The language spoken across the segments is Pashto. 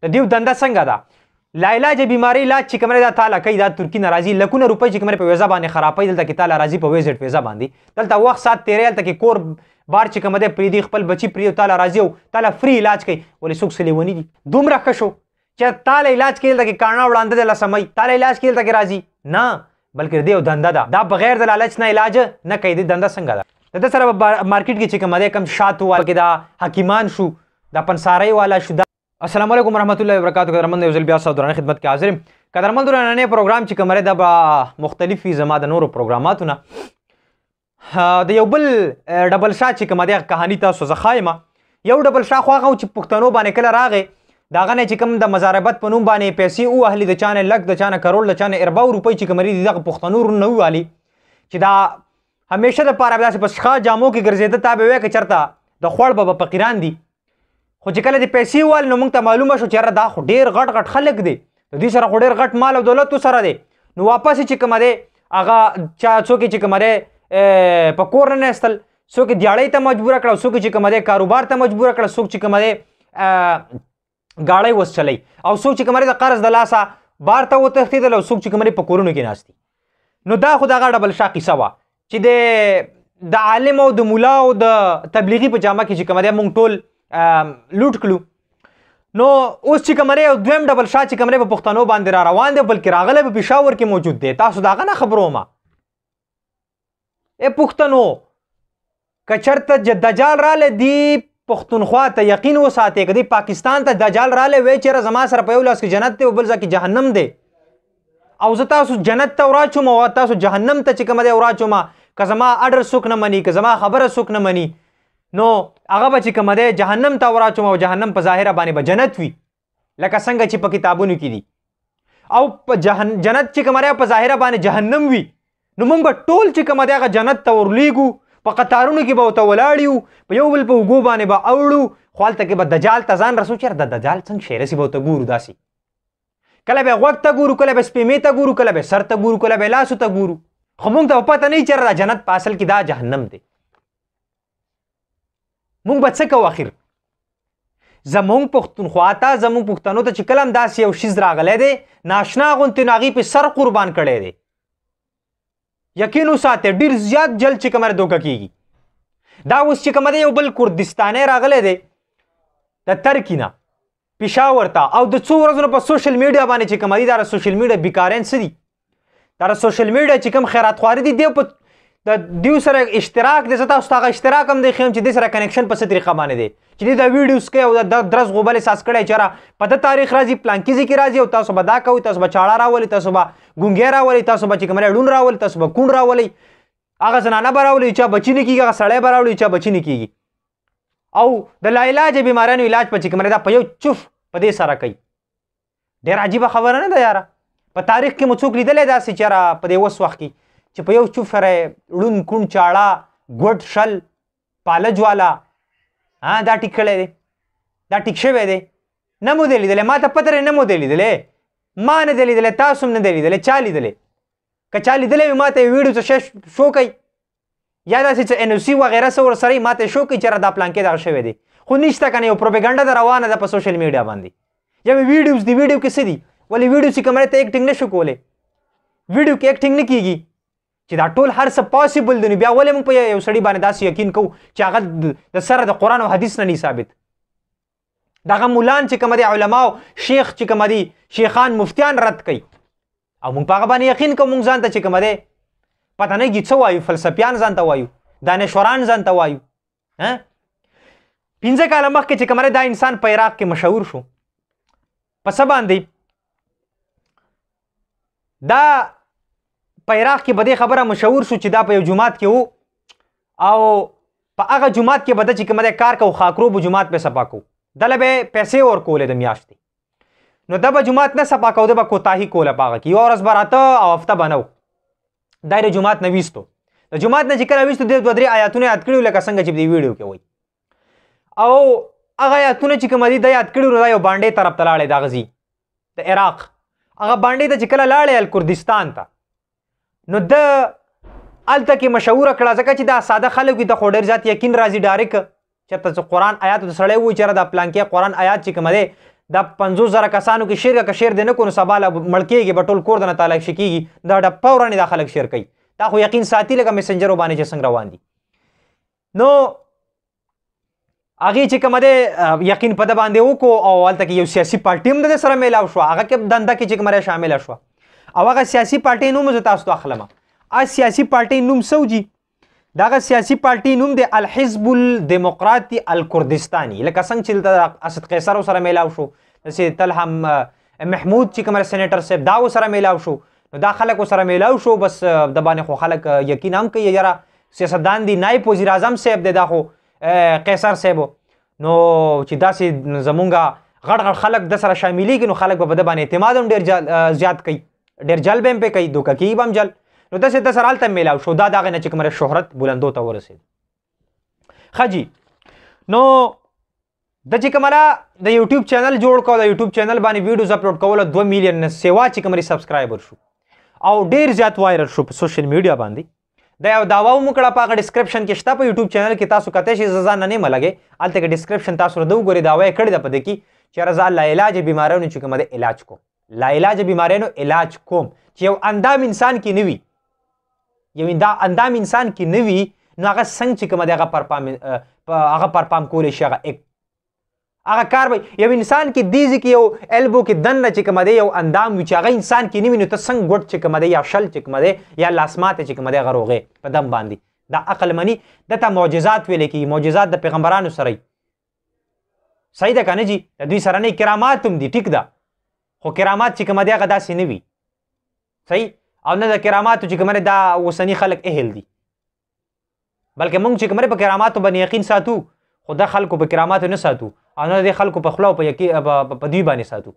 د دیو دنده څنګه ده؟ لاعلاجه بیماری علاج چې کوم دا تاله کوي، دا ترکی ناراضي لکونه روپۍ چې کوم په ویزا باندې خرابوي. دلته کې تاله راځي په ویزټ ویزا باندې، دلته وخت سات تیرې، هلته کې کور بار چې کوم دی پرېږدي، خپل بچي پرېږدي، تاله راځي او تاله فري علاج کوي. ولې څوک څه لیوني دي؟ دومره ښه شو چې تاله علاج کوي، دلته کې کاڼه وړاندې دی لسمۍ، تاله علاج کوي، دلته کې راځي نه، بلکې د یو دنده ده، دا بغیر د لالچ نه علاج نه کوي. د دنده څنګه ده؟ د ده سره مارکیټ کې چې کوم دی، کوم شاتو والا کې دا حکیمان شو، دا پنسارۍ والا شو. السلام علیکم ورحمت الله وبرکاته. قدرمند یو ځل بیا تاسو درانه خدمت کې حاضر یم. قدرمند نننی پروګرام چې کوم دی دا به مختلف وي زما د نورو پروګراماتو نه. د یو بل ډبل شاه چې کومه دی کهانی تاسو زه ښایم. یو ډبل شاه خو هغه چې پښتنو باندې کله راغی، د هغه نه چې کوم د مضاربت په نوم باندې پیسې ووهلې، د چا نه لک، د چا نه کروړ، د چا نه ارباو روپۍ چې کوم دي دغه پښتنو وروڼو نه ووالي، چې دا همیشه دپاره به داسې په ښه جامو کې ګرځېده، تا به وایې که چېرته د خوړ به فقیران دي. خو چې کله دې پیسې ووالې نو موږ ته معلومه شو چې یاره دا خو ډېر غټ غټ خلک دی، د دوی سره خو ډېر غټ مال او دولت سره دی. نو واپس چې کومه دی هغه چا څوک چې کومه دی په کور نه ناستل، څوک یې دیاړۍ ته مجبوره کړه، څوک چې کومه دی کاروبار ته مجبوره کړه، څوک چې کومه دی ګاړۍ وس چلی، او څوک چې کومه دی د قرض د لاسه بار ته وتښتېدل، او څوک چې کومه دی په کورونو کې ناست دي. نو دا خو دغه ډبل شاه قصه وه چې د عالم او د مولا او د تبلیغي په جامه کې چې کومه دی موږ ټول لوټ کړو. نو اوس چې کوم دی یو دویم ډبل شاه چې کوم دی په پښتنو باندې را روان دی، بلکې راغلی په پېښور کې موجود دی. تاسو د هغه نه خبروم. ای پښتنو، که چېرته دجال رالی دی پښتونخوا ته یقین وساتئ، که دی پاکستان ته دجال رالی وایي چېرې زما سره په یو لاس کې جنت دی او بل ځای کې جهنم دی، او زه تاسو جنت ته وراچوم او تاسو جهنم ته چې کوم دی وراچوم، که زما اډر څوک نه مني، که زما خبره څوک نه مني، نو هغه به چې کوم دی جهنم ته وراچوم، او جهنم په ظاهره باندې به جنت وي لکه څنګه چې په کتابونو کې دي، او په جنت چې کوم دی په ظاهره باندې جهنم وي. نو موږ به ټول چې کوم دی هغه جنت ته ورلیږو، په قطارونو کې به ورته ولاړ یو، په یو بل په اوږو باندې به اوړو، خو هلته کې به دجال ته ځان رسو. چېرې د دجال څنګه شی رسي به ورته ګورو، داسې کله به غوږ ته ګورو، کله به سپېمې ته ګورو، کله به سر ته ګورو، کله به لاسو ته ګورو، خو موږ ته به پته نه وي چېرې دا جنت په اصل کې دا جهنم دی. موږ به څه کوو؟ اخر زموږ پښتونخوا ته، زموږ پښتنو ته چې کله هم داسې یو شیز راغلی دی، ناشنا غوندې نو هغې پې سر قربان کړی دی. یقین وساتئ ډېر زیات جلد چې کومه دوکه کېږي. دا اوس چې کومه دی یو بل کردستانی راغلی دی د ترکي نه پېښور ته، او د څو ورځو نه په سوشل میډیا باندې چې کومه دی، دا سوشل میډیا بیکارین څه دي، دا سوشل میډیا چې کوم خیرات خواري دي، دیو په د دیو سره اشتراک دی. زه تاسو ته هغه اشتراک هم دی ښیم چې دې سره کنکشن په څه طریقه باندې دی، چې دې دا ویډیوز کوي او دا درز غوبلې ساز کړی چې را په د تاریخ راځي، پلانکي ځای کې راځي، او تاسو به دا کوئ، تاسو به چاړه راولئ، تاسو به ګونګی راولئ، تاسو به چې کوم دی ړوند راولئ، تاسو به کوڼ راولئ، هغه زنانه به راولئ چا بچي نه کېږي، هغه سړی به راولئ چا بچي نه کېږي، او د لاعلاجه بیماریانو علاج په چې کوم دی دا په یو چوف په دې سره کوي. ډېره عجیبه خبره نه ده یاره. په تاریخ کې مو څوک لیدلی داسې چې یاره په دې اوس وخت کې چې په یو چوف سره ړوند کوڼ چاړه ګوډ شل پالج والا دا ټیک کړی دی، دا ټیک شوی دی، نه مو دی لیدلی، ما ته پته نه مو دی لیدلی، ما نه دی لیدلی، تاسو هم نه دی لیدلی، چا لیدلی؟ که چا لیدلی وي ما ته یې ویډیو څه شی شو کوي، یا داسې څه ان او سي وغیره څه ورسره وي، ما ته یې شو کوي چې یاره دا پلانکی دغه شوی دی. خو نشته که نه، یو پروپیګنډه ده روانه ده په سوشل میډیا باندې، یا ویډیوز دي، ویډیو کې څه دي؟ ولې ویډیو چې کومه ته اکټینګ نه شو کولی، ویډیو کې اکټینګ نه کېږي، چې دا ټول هر څه پاسیبل دی. نو بیا ولې موږ په یو سړي باندې داسې یقین کوو چې هغه د سره د قرآن او حدیث نه نه ثابت؟ دغه مولان چې کوم دی، علما او شیخ چې کوم دی، شیخان مفتیان رد کوي، او موږ په هغه باندې یقین کوو. موږ ځان ته چې کوم دی پته نه کېږي څه وایو، فلسفیان ځان ته وایو، دانشوران ځان ته وایو. 5 کاله مخکې چې کوم دی دا انسان په عراق کې مشهور شو په څه باندې؟ دا په عراق کې به دې خبره مشهور شو چې دا په یو جومات کې و، او په هغه جومات کې به ده چې کوم دی کار کوو، خاکروبو جومات به صفا کوو، دله به پیسې ورکولې د میاشتې. نو ده به جومات نه صفا کوو، ده به کوتاهي کوله په هغه کې، یوه ورځ به راته او هفته به نه و، دا یې د جومات نه ویستو. د جومات نه چې کله ویستو، دې 2-3 آیاتونه یاد کړي وو، لکه څنګه چې په دې ویډیو کې وایي، او هغه آیاتونه چې کوم دي ده یاد کړي وو، نو دا یو بانډې طرف ته لاړی، د هغه ځای د عراق هغه بانډې ته چې کله لاړی الکردستان ته، نو ده هلته کې مشهوره کړه، ځکه چې دا ساده خلک وي، ته خو ډېر زیات یقین راځي ډایرک چېرته چې قرآن آیات ته سړی ووایي چې یاره دا پلانکی قرآن آیات چې کومه دی دا 50,000 کسانو کې شیر که شیر دی نه کو نو سبا له مړ کېږي به ټول کور دنه تالاک شي کېږي. دا ډپه ورانې دا خلک شیر کوي، دا خو یقین ساتي لکه میسنجرو باندې چې څنګه روان دي. نو هغې چې کومه دی یقین په ده باندې وکړو او هلته کې یو سیاسي پارټي هم د ده سره میلاو شوه، هغه کې دنده کې چې کومه دی شامله شوه. او هغه سیاسي پارټۍ نوم زه تاسو ته اخلم. هغه سیاسي پارټۍ نوم څه و جي؟ دغه سیاسي پارټي نوم دی الحزب الدیموقراطي الکردستاني. لکه څنګه چې دلته اسد قیصر سره میلاو شو، داسې طلحه محمود چې کوم سېنیټر صاحب دا سره میلاو شو، نو دا خلک سره میلاو شو. بس د باندې خو خلک یقین هم کوي یاره سیاستدان دی، نایب وزیر اعظم صاحب دی دا خو قیصر صاحب. نو چې داسې زمونږ غټ غټ خلک د سره شاملېږي نو خلک به په ده باندې اعتماد هم ډېر زیات کوي، ډېر جلب هم پرې کوي، دوکه کېږي به هم جلب. نو داسې د سره هلته میلاو شو، دا د هغې نه چې کومه شهرت بلندو ته ورسېد. ښه جي، نو د چې کومه د یوټیوب چینل جوړ کړو، د یوټیوب چینل باندې ویډیوز اپلوډ کولو 2 میلیون نه سیوا چې کومه سبسکرایبر شو او ډېر زیات وایرل شو په سوشل میډیا باندې. دا یو دعوه هم وکړه، په هغه ډسکرپشن کې شته په یوټیوب چینل کې، تاسو کتی شئ، زه ځان نه یم لګې، هلته کې ډسکرپشن تاسو ورته وګورئ. دعوه یې کړې ده په دې کې چې یاره زه لاعلاجه بیماریانو چې کومه ده علاج کوم، لاعلاجه بیماریانو علاج کوم، چې یو اندام انسان کې نه وي، یو اندام انسان کې نه وي نو هغه څنګه چې کومه ده هغه پرفارم کولی شي، هغه هغه کار به یو انسان کې دیزي کې یو البو کې دننه چې کومه دی یو اندام وي چې هغه انسان کې نه وي، نو ته څنګه ګوټ چې کومه دی یا شل چې کومه دی یا لاسماته چې کومه دی هغه روغې په دم باندې. دا عقل مني، ده ته معجزات ویل کېږي، معجزات د پیغمبرانو سره وي. صحیح ده که نه جي؟ د دوی سره نه کرامات هم دي، ټیک ده، خو کرامات چې کومه دی هغه داسې نه وي، صحیح؟ او نه د کراماتو چې کومه دی دا اوسني خلک اهل دي، بلکې موږ چې کومه دی په کراماتو باندې یقین ساتو، خو دا خلکو په کراماتو نه ساتو او نه د خلکو په خوله او په دوی باندې ساتو،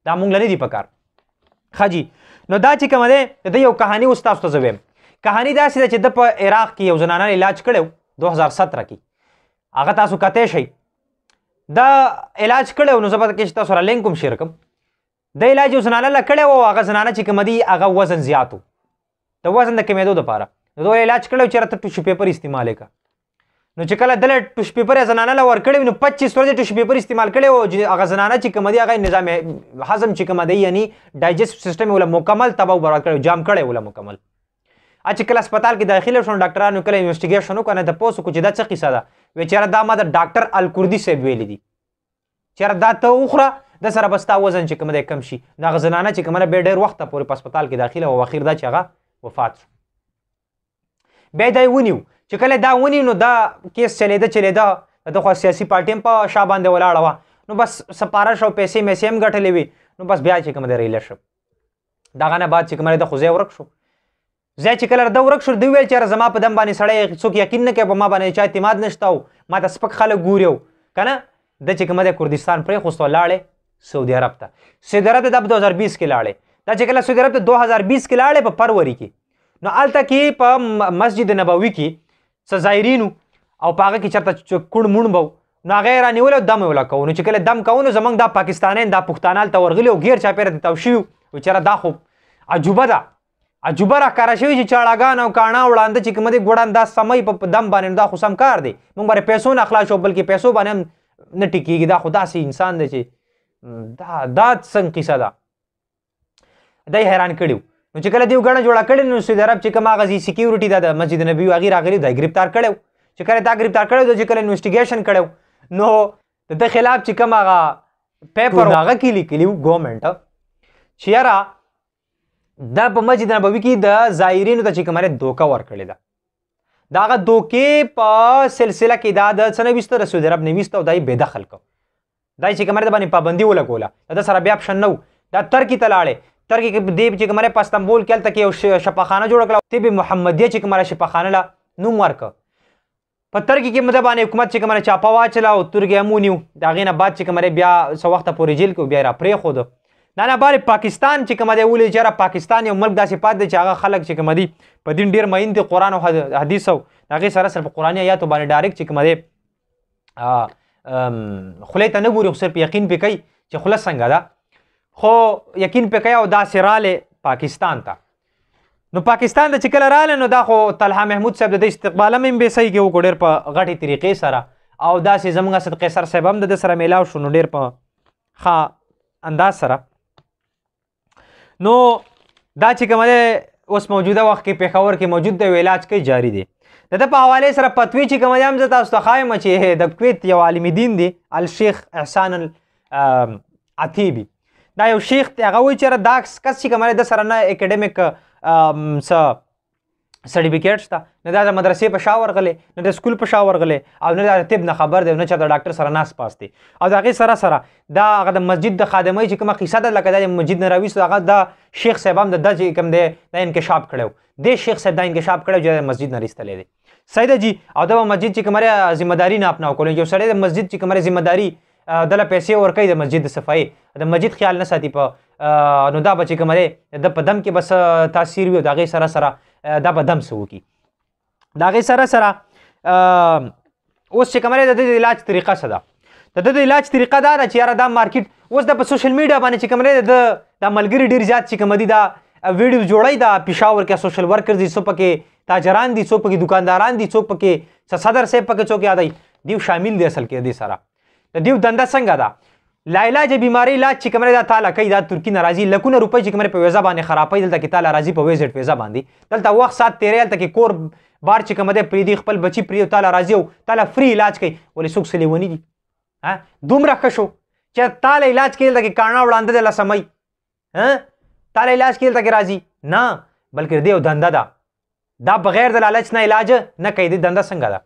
دا موږ له نه دي په کار. ښه جي، نو دا چې کومه دی د ده یو کهاني اوس تاسو ته زه وایم. کهاني داسې ده چې ده په عراق کې یو زنانه علاج کړی و 2017 کې، هغه تاسو کتی شئ، دا علاج کړی و. نو زه به کې چې تاسو سره لینک هم شیر کړم. د علاج یو زنانه له کړی و، هغه زنانه چې کومه دی هغه وزن زیات و، د وزن د کمېدو دپاره نو ده علاج کړی و چې راته ټیشو پیپر استعمال یې کړه. نو چې کله دله ټیشو پیپر یې زنانه له ورکړی نو 25 ورځې ټیشو پیپر استعمال کړی و، هغه زنانه چې کومه دی هغه نظام هضم چې کومه دی یعنی ډایجسټ سیستم یې وله مکمل تباه و برباد کړی و، جام کړی وله مکمل. چې کله هسپتال کې داخله شو ډاکټرانو کله انویسټیګیشن وکړ نه تپوس وکړو چې دا څه قصه ده، وایي چې یاره دا ما د ډاکټر الکردي صاحب ویلي دي چې یاره دا ته وخوره د سره به ستا وزن چې کومه دی کم شي. نو هغه زنانه چې کومه ده بیا ډېر وخته پورې په هسپتال کې داخله وه او اخر دا چې هغه وفات شو. بیا دا یې ونیو، چې کله دا ونیو نو دا کیس چلېده چلېده، د ده خو سیاسي پارټي هم په شا باندې ولاړه وه، نو بس سپاره شو، پیسې میسې هم ګټلې وې، نو بس بیا چې کومه دی ریله شو. دغه نه بعد چې کومه دی د خو ځای ورک شو. ځای چې کله ده ورک شو ده وویل چې یاره زما په دم باندې سړی څوک یقین نه کوي، په ما باندې چا اعتماد نشته او ما ته سپک خلک ګوري او که نه. ده چې کومه دی کردستان پرېښوست او لاړی سعودي عرب ته. سعودي عرب ته دا په 2020 کې لاړی. دا چې کله سعودي عرب ته 2020 کې لاړی په فروري کې، نو هلته کې په مسجد نبوي کې څه زایرین وو او په هغه کې چېرته کوڼ موڼ به وو، نو هغه یې رانیولی او دم یې وله کوو. نو چې کله دم کوو نو زموږ دا پاکستانیان دا پښتانه هلته ورغلي او ګیر چاپېره ترې تاو شوي وو، وایي چېرې دا خو عجوبه ده، عجوبه راښکاره شوي چې چاړاګان او کاڼه وړانده چې کومه دی ګوړان دا سموي په دم باندې، نو دا خو سم کار دی، موږ باندې پیسو نه خلاص شو بلکې پیسو باندې هم نه ټیکېږي، دا خو داسې انسان دی چې دا څنګه قصه ده. دی حیران کړي وو. نو چې کله دیو ګڼه جوړه کړې نو سعودي عرب چې کوم هغه سکیورټي ده د مسجد نبوي هغې راغلي دی ګرفتار کړی و. چې کله دا ګرفتار کړی و، چې کله انویسټیګیشن کړی و نو د ده خلاف چې کوم هغه پیپر هغه کې لیکلي وو ګورنمنټ چې یاره دا په مسجد نبوي کې د زایرینو ته چې کومه دوکه ورکړې ده، د هغه دوکې په سلسله کې دا د څه نه ویسته، د سعودي عرب نه ویسته او دا یې بې دخل کړ. دا یې چې کومه ده باندې پابندي ولګوله، د ده سره بیا اپشن نه و. دا ترکي ته لاړی، ترکي کې دی چې کومه په استنبول کې هلته کې یو شفاخانه جوړه کړه، طب محمدیه چې کومه شفاخانه له نوم ورکړ. په ترکي کې مده باندې حکومت چې کومه چاپه واچوله او ترکي هم ونیو. د هغې نه بعد چې کومه بیا څه وخته پورې جیل کې بیا یې راپرېښود. دا نه بعد پاکستان چې کومه دی ولید چې یاره پاکستان یو ملک داسې پات دی چې هغه خلک چې کومه دي په دین ډېر مین دي، قرآن او حدیث او د هغې سره سره په قرآني ایاتو باندې ډایرکټ چې کومه دی خولې ته نه ګوري، خو صرف یقین پې کوي چې خوله څنګه ده، خو یقین پې کوي. او داسې رالی پاکستان ته. نو پاکستان ته چې کله رالی نو دا خو طلحه محمود صاحب د ده استقبال هم ام بي سي کې وکړو ډېر په غټې طریقې سره، او داسې زموږ اسد قیصر صاحب هم د ده سره میلاو شو، نو ډېر په ښه انداز سره. نو دا چې کومه دی اوس موجوده وخت کې پېښور کې موجود دی او علاج کوي، جاري دی. د ده په حوالې سره پتوې چې کومه دی هم زه تاسو ته ښایم چې د کویت یو عالم دین دی، الشیخ احسان العتیبي، دا یو شیخ دی. هغه وایي چې دا کس چې کومه دی د سره نه اکیډمیک څه سرټیفیکیټ شته، نه دا د مدرسې په شا ورغلی، نه د سکول په شا ورغلی، او نه د طب نه خبر دی، نه چا د ډاکټر سره ناست پاست دی. او د هغې سره سره دا هغه د مسجد د خادمۍ چې کومه قصه ده، لکه دا د مسجد نه راویستو، هغه دا شیخ صاحب هم د ده چې کوم دی دا انکشاف کړی و، دې شیخ صاحب دا انکشاف کړی چې د مسجد نه راایستلی دی. صحیح ده جي. او دا مسجد چې کومه ذمه داري نه اپناو کول، یو سړی د مسجد چې کومه ذمه داري دله پیسې ورکوي د مسجد د صفایي، د مسجد خیال نه ساتي په نو دا به چې کومه دی د په دم کې به څه تاثیر وي، او د هغې سره سره دا به دم څه وکړي. د هغې سره سره اوس چې کومه دی د ده د علاج طریقه څه ده؟ د ده د علاج طریقه دا ده چې یاره دا مارکیټ اوس د په سوشل میډیا باندې چې کومه دی د دا ملګري ډېر زیات چې کومه دي دا ویډیو جوړوي، دا پېښور کې سوشل ورکرز دي، څوک پکې تاجران دي، څوک پکې دکانداران دي، څوک پکې صدر صاحب پکې څوک یادوي، دیو شامل دي. اصل کې دې سره د دیو دنده څنګه ده؟ لاعلاجه بیماری علاج چې کومه ده تاله کوي، دا ترکي نه راځي، لکونه روپۍ چې کومه په ویزا باندې خرابوي، دلته کې تاله راځي په ویزټ ویزا باندې، دلته وخت سات تېری، هلته کې کور بار چې کومه دی پرېږدي، خپل بچي پرېږدي او تاله راځي او تاله فري علاج کوي. ولې څوک څه لیوني دي؟ دومره ښه شو چې تاله علاج کوي، دلته کې کاڼه وړانده دی لسمۍ، تاله علاج کوي، دلته کې راځي نه، بلکې د دې یو دنده ده، دا بغیر د لالچ نه علاج نه کوي. د دنده څنګه ده؟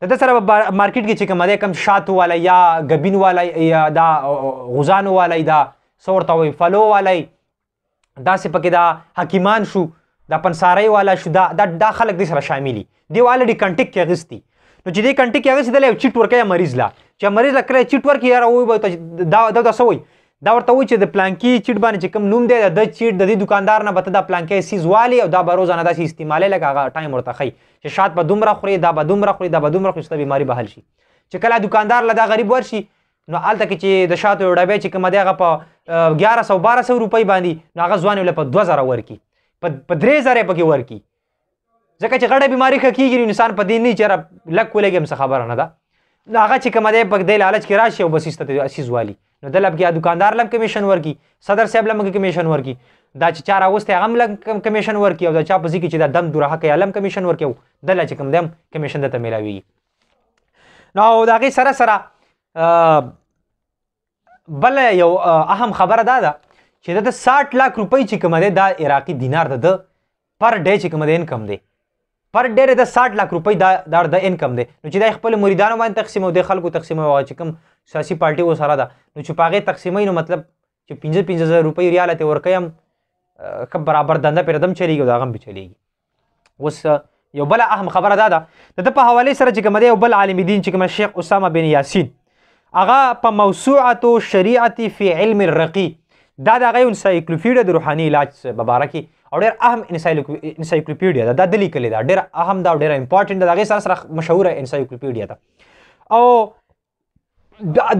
د ده سره په مارکیټ کې چې کومه دی کوم شاتو والی یا ګبین والی یا دا غوزانو والی، دا څه ورته وایي فلو والی، داسې پکې دا حکیمان شو، دا پنسارۍ والا شو، دا دا دا خلک دې سره شاملي دی. الریډي کنټک کې اخیستي، نو چې دې کنټک کې اخیستي دله یو چیټ ورکوي مریض له، چې مریض له کله چیټ ورکړي یاره وایي به دا دا څه وایي، دا ورته وایي چې د پلانکي چیټ باندې چې کوم نوم دی د چیټ د دې دکاندار نه به ته دا پلانکی څیز والي او دا به روزانه داسې استعمالوې، لکه هغه ټایم ورته ښیي چې شات به دومره خورې، دا به دومره خورې، دا به دومره خورې، ستا بیماري به حل شي. چې کله دکاندار له دا غریب ورشي نو هلته کې چې د شاتو یو ډبی چې کومه دی هغه په 1100 1200 روپۍ باندې، نو هغه ځوان یې له په 2000 ورکړي، په 3000 یې پکې ورکړي، ځکه چې غټه بیماري ښه کېږي نو انسان په دې نه چې یاره لږ ولګي هم څه خبره نه ده. نو هغه چې کومه دی په دې لالچ کې راشي او بس ایسته څیز والي، نو دله پکې دکاندار له هم کمیشن ورکړي، صدر صاحب له هم کمیشن ورکړي، دا چې چا راوستی هغه هم لږ کمیشن ورکړي، او دا چا په ځای کې چې دا دم دوره کوي هغه هم کمیشن ورکړي، او دله چې کوم دی هم کمیشن درته میلاویږي. نو د هغې سره سره بله یو اهم خبره دا ده چې د ده 60 لاک روپۍ چې کومه دی دا عراقي دینار د ده پر ډی چې کومه دی انکم دی، پر ډېر د 60 لاک روپۍ دا د انکم دی. نو چې دا خپل مریدانو باندې تقسیموي، د خلکو تقسیموي، هغه چې کوم سیاسي پارټي ورسره ده نو چې په هغې تقسیموي، نو مطلب چې 5-5 زره روپۍ ریاله ترې ورکوي هم ښه برابر دنده پرې دم چلېږي او د هغه هم پرې چلېږي. اوس یو بله اهم خبره دا ده د ده په حوالې سره چې کومه دی یو بل عالم دین چې کومه شیخ اسامه بن یاسین، هغه په موسوعة شریعت فی علم الرقي، دا د هغه یو انسایکلوپیډیا د روحاني علاج په باره کې او ډېر اهم انسایکلوپیډیا ده، دا ده لیکلې ده، ډېره اهم ده او ډېره امپورټنټ ده، د هغې سره سره مشهوره انسایکلوپیډیا ده. او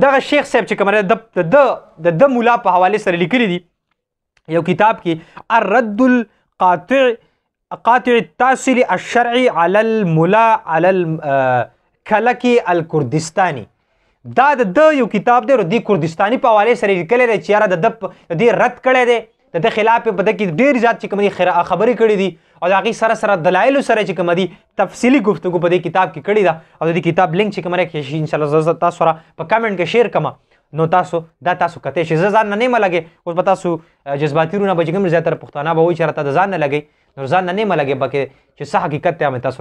دغه شیخ صاحب چې کوم دی د ده مولا په حوالې سره لیکلي دي یو کتاب کې الرد القاطع قاطع التاصل الشرعي على الملا على الکلکی الکردستاني، دا د ده یو کتاب دی او د کردستاني په حوالې سره لیکلی دی چې یاره د ده دې رد کړی دی، د ده خلاف یې په ده کې ډېر زیات چې کوم دي خبرې کړې دي او د هغې سره سره دلایلو سره چې کوم دي تفصیلي ګفتګو په دې کتاب کې کړې ده. او د دې کتاب لینک چې کوم دی انشاءالله زه تاسو سره په کمنټ کې شیر کړم، نو تاسو دا تاسو کتی شئ. زه ځان نه نه لګې، اوس به تاسو جذباتي رونه به چې کوم زیاتره پښتانه به وایي چې راته د ځان نه لګې، نو ځان نه نه لګې، بلکې چې څه حقیقت دی مې تاسو